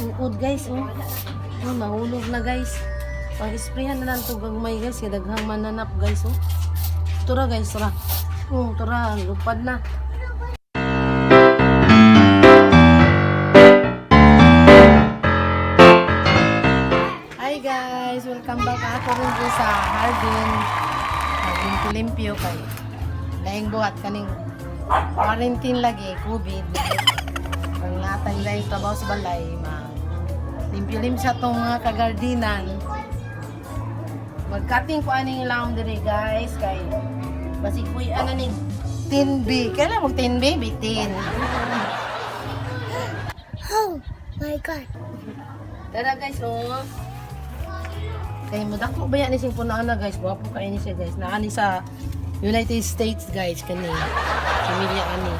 Uod, guys, oh. Oh, nahulog na, guys. Pang-sprayhan na lang to gagmay, guys, kay daghang mananap, guys, oh. Tura, guys, tura. Oh, tura, lupad na. Hi guys, welcome back ako rin po sa Hardin. Naglimpyo-limpyo kay laing buhat kaning quarantine lagi, COVID. Ang natang laing trabaho sa balay, ma limpyo-limpyo sa itong mga kagardinan. Magkating ko aning ilawom diri, guys, kay basig kuy ana ni 10B. Kailan mag 10B? Bitin. Oh my God. Tara guys, oh. Kay mo dako ba yan ni sing punaan na, guys. Gwapo kay ni siya, guys. Naani sa United States, guys, kani. Pamilya ani.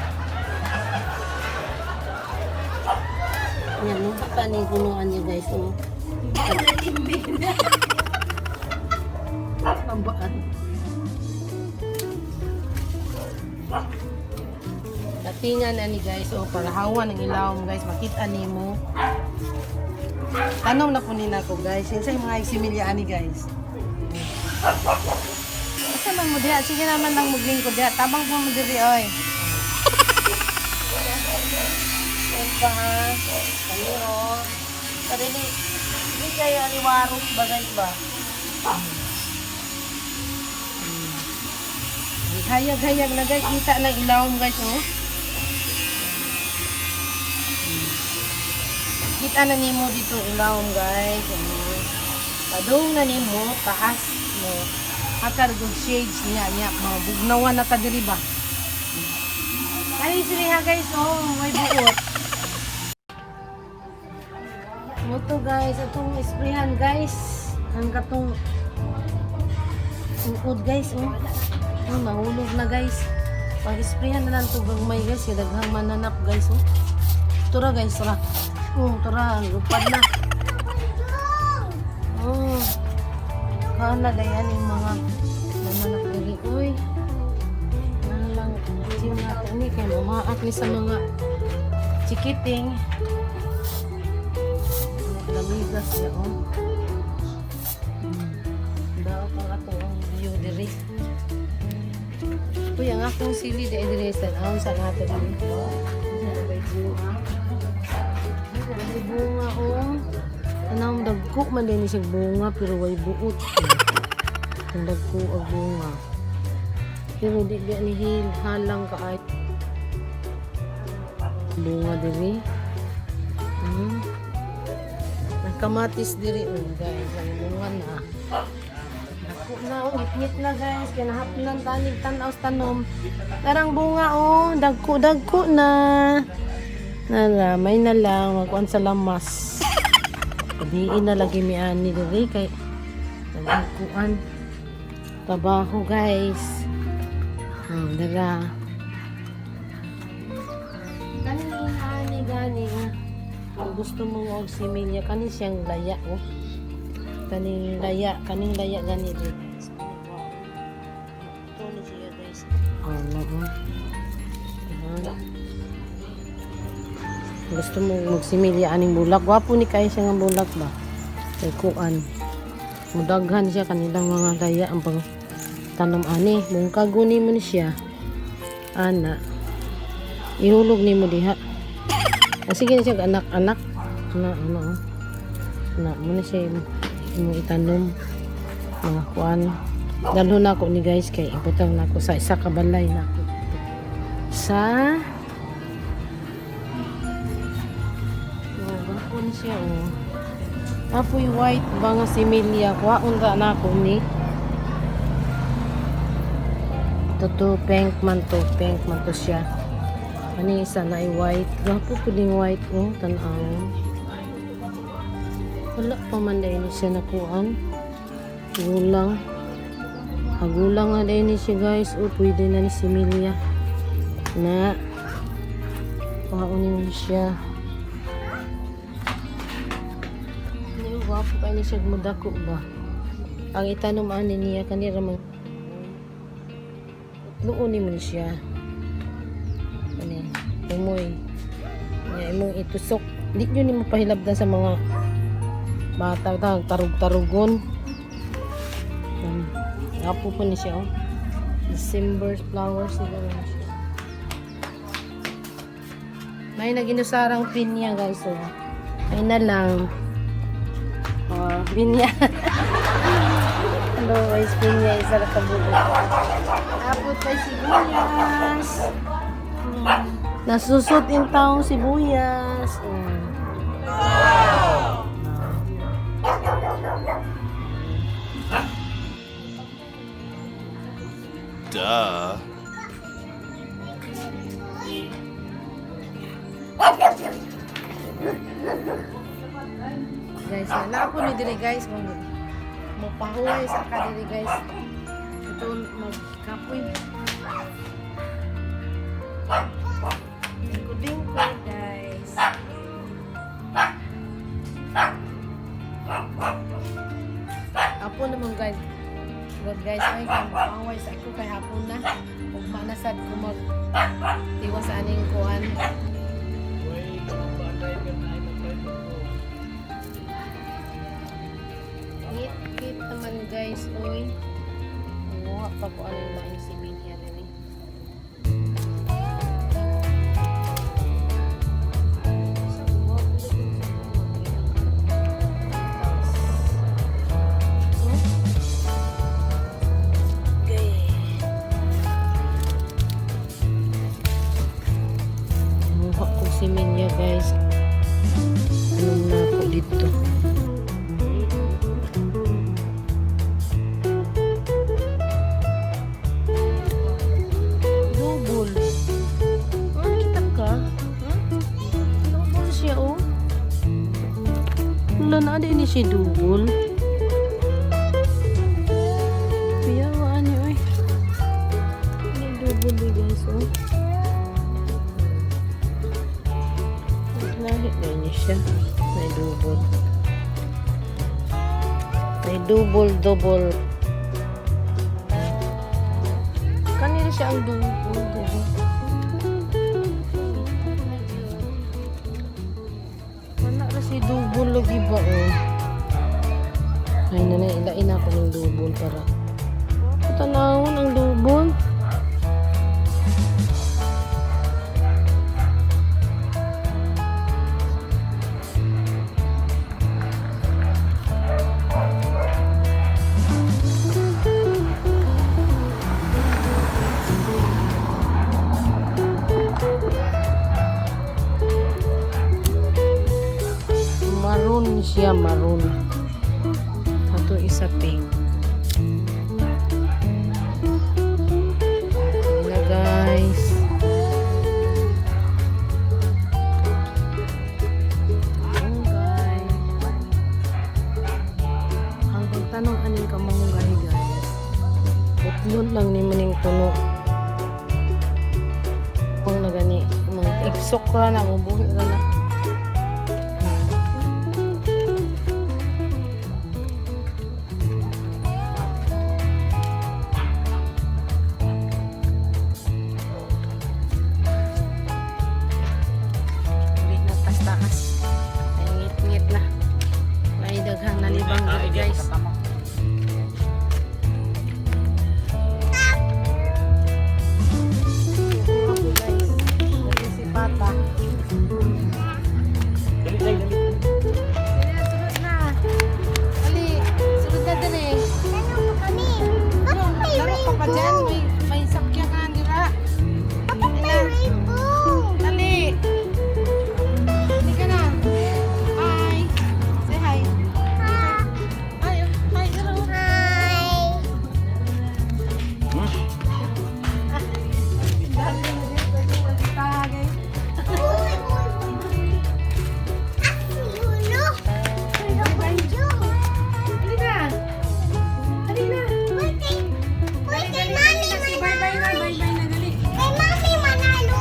Yan, no pa ni punuan niya, guys, oh. Ambaan. Katingan na ni guys, oh, para hawan ang ilawom, guys, makita nimo. Tanong na po nina ko, guys. Sinsa yung mga similya ani, guys. Asa man mo diha? Sige naman lang muglingkod diha. Tabang po mo diri oy. Yan pa ha. Kani oh. Sarili. Hindi kayo aliwarong ba, guys, ba? Hayag-hayag na, guys. Kita ng ilawom, guys, oh. Kita na nimo dito ilawom, guys. Ano. Padung na nimo taas mo. Hakar good shades niya niya mo bugnawan na ta diri ba. Ay sili ha, guys, oh, may buot. Mo to, guys, atong isprehan, guys. Ang katong uod, guys, oh. Oh, nahulog na, guys. Pag isprehan na lang to gagmay, guys, kay daghang mananap, guys, oh. Tura, guys, tura. Oh, tura, lupad na. Oh. Kaan na dayan yung mga nananap diri uy. Ano lang siyo natin ni kay mamaak ni sa mga chikiting. Lamigas siya oh. Daw pang ato ang view diri. Uy, ang akong sili di diri sa taon sa nato diri. May bunga oh. Anong dagko man din siya bunga pero way buot. Ang dagko ang bunga. Pero di ba ni hil halang ka ay bunga diri. Nagkamatis diri oh guys, ang bunga na. Dako na oh, ngit-ngit na, guys, kay nahapnan tanig tan-aw sa tanom. Tarang bunga oh, dagko dagko na. Nala, may na lang magkuan sa lamas. Diin na lagi mi ani diri kay nagkuan trabaho, guys. Dara. Kani ani gani oh. Kung gusto mo og similya kani siyang laya oh. Kaning laya gani diri, guys. Ito ni siya, guys. Oh, no. Oh. Ayan. Gusto mo magsimilya aning bulak. Gwapo ni kay siya nga bulak ba? Kay kuan. Mudaghan siya kanilang mga laya ang pang tanom ani. Mungkago nimo ni siya. Ana. Ihulog nimo diha. Ah, sige na siya anak-anak. Ana ana oh. Na mo na siya imo itanom mga kuan. Dalhon na ako ni, guys, kay ibutang na ako sa isa ka balay na ako. Sa Oh, gwapo ni siya oh. Apoy white ba nga similya? Kuhaon ra na ako ni. Ito to, pink man to. Pink man to siya. Ano yung isa na ay white. Gwapo po ding white oh. Tanaw. Wala pa man dahil ni siya nakuan. Gulang. Hagulang na dahil ni siya, guys. Oh, pwede na ni similya. Na. Kuhaon ni siya. Ano yung gwapo pa ni siya mudako ba? Ang itanom ani niya kanira man Luon ni mo ni siya. Ano, umoy. Nya imong itusok. Hindi nyo ni mapahilabdan sa mga bata ta tarug-tarugon. Yan. Apo po ni siya oh. December flowers siguro na siya. May naginusarang pinya, guys, oh. Ay na lang. Oh, pinya. Hello guys, pinya isa ra ka buok. Apot pa sibuyas. Nasusot in taong sibuyas. Duh. Guys, na ako ni diri, guys, mo mopahuway sa ka diri, guys. Ito magkapoy. Lingkod-lingkod, guys. Apo naman, guys. God, guys, ay kay mopahuway sa ako kay hapon na. Ugma na sad ko mag tiwas aning kuan. Ngit-ngit naman, guys, oy. Nanguha pa ko anong laing si Minya rin eh. Okay. Nanguha ko si Minya, guys. Ano na ako dito? Double. Ah, kita ka? Huh? Double siya, oh. Wala na, di ni siya double. Kuya, ano, oy. Hindi double, eh, guys, oh. Lahi na niya siya. May double. May double, double. Kanina siya ang double, diba? Wala na si double lagi ba, oh. Ay, nanay, ilain ako ng double para. Patanawon ang double. Maroon siya, maroon. Ato isa pink. Ayun na, guys. Malunggay. Ang pagtanong aning kamalunggay, guys. Butlon lang ni maning puno. Kung nagani, mga igsok ra na, mabuhi ra na. Ulit na tas-taas. Ay, ngit-ngit na. May daghang nalibang diri, guys. Ako, guys. Dali si Pata. Dali, dali, dali. Dali na, sulod na. Dali, sulod na dali. Laro pa kami. Bakit may Laro ka pa dyan. rainbow? May sakyanan, dira. Bakit may rainbow? Dali. Dali ka na. Hi. Say hi. Ha? Hi. Hi, hello. Hi. Dali na dito. Uy, uy, uy, uy. Ah, Lolo. Lolo, bonjour. Dali na. Dali na. Uy, kay Mami Bye bye na, manalo. bye bye na, dali. Kay Mami manalo,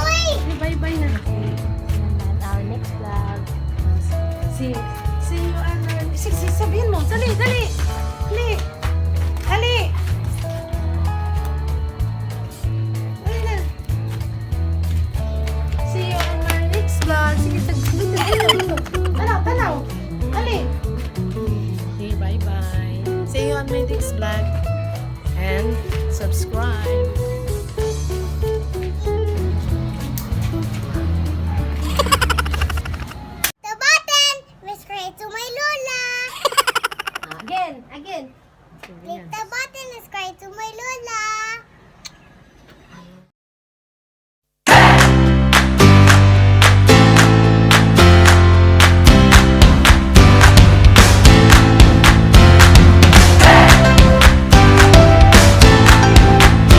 uy. Bye bye na. Our next vlog. See you on our, si, sabihin mo, dali, dali. Dali. Dali. Dali na. See you on our next vlog. Sige, tag vlog and subscribe. The button! Subscribe to my Lola! Again, again. Click the button, subscribe to my Lola!